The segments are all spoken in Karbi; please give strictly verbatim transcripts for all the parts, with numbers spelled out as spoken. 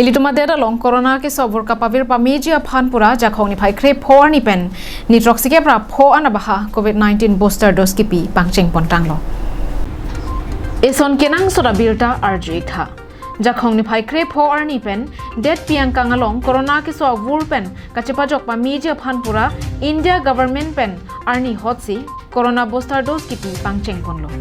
Ilitum adet along corona keso avur kapavir pameji aphan pura Jakhong niphai krepho arni pen ni throksi kep ra pho an abaha covid nineteen booster dose kipi pangcheng pontanglo. Eson kenangsot abirta arju-ik tha. Jakhong niphai krepho arni pen det pi angkang along corona keso avur pen kachepajok pameji aphan pura India government pen arni hotsi corona booster dose kipi pangcheng ponlo.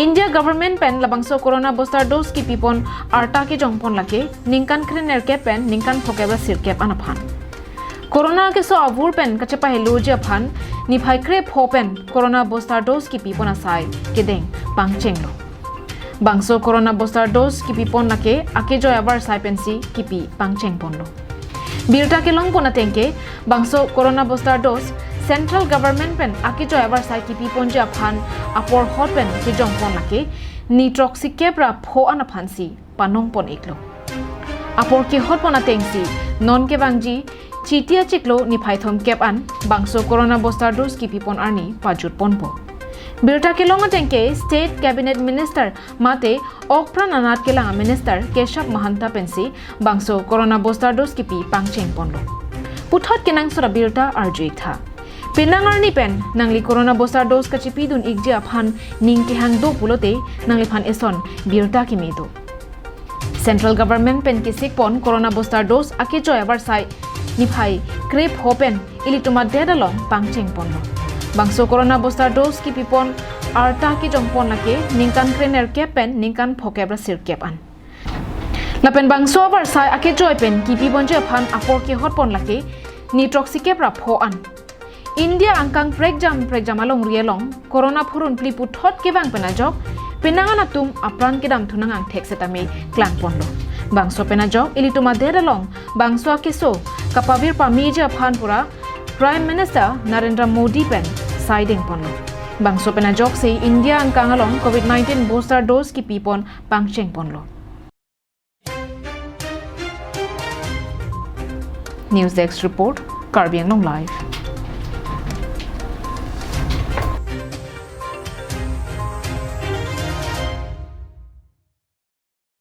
India government pen labangso corona booster dose kipi pon arta kejong pon lake ningkan krenerkep pen ningkan phokep ra sirkep an aphan. Corona keso avur pen kachepaheloji aphan niphai krepho pen corona booster dose kipi pon asai kedeng pangchenglo. Bangso corona booster dose kipi pon lake akejoi avarsai pensi kipi pangcheng ponlo. Birta kelong pon atengke bangso corona booster dose central government pen akejoi avarsai kipi ponji aphan apor hot pen kejong pon lake ni throksi kep ra pho an aphansi panong pon-iklo. Apor kehot pon atengsi non kevangji Chiti achiklo niphai thomkep an bangso corona booster dose kipi pon arni pajut ponpo. Birta kelong atengke State Cabinet Minister mate okpran anat kelang a Minister Keshab Mahanta pensi bangso corona booster dose kipi pangcheng ponlo. Puthot kenangsot abirta arju-ik tha. Penang arni pen nangli corona booster dose kachepidun-ikji aphan ning kehang do pulote nangliphan eson birta keme do. Central government pen kesik pon corona booster dose akejoi avarsai niphai krepho pen ilitum adet along pangcheng ponlo. Bangso corona booster dose kipi pon arta kejong pon lake ningkan krenerkep pen ningkan phokep ra sirkep an. Lapen bangso avarsai akejoi pen kipi ponji aphan apor kehot pon lake ni throksi kep ra pho an. India angkang prekjam prekjam alongri along corona phurun phli puthot kevang pen ajok penang an atum apran kedam thunang angthek setame klang ponlo. Bangso pen ajok ilitum adet along bangso akeso kapavir pameji aphan pura Prime Minister Narendra Modi pen saideng ponlo. Bangso pen ajoksi India angkang along covid nineteen booster dose kipi pon pangcheng ponlo. News Desk Report, Karbi Anglong Live.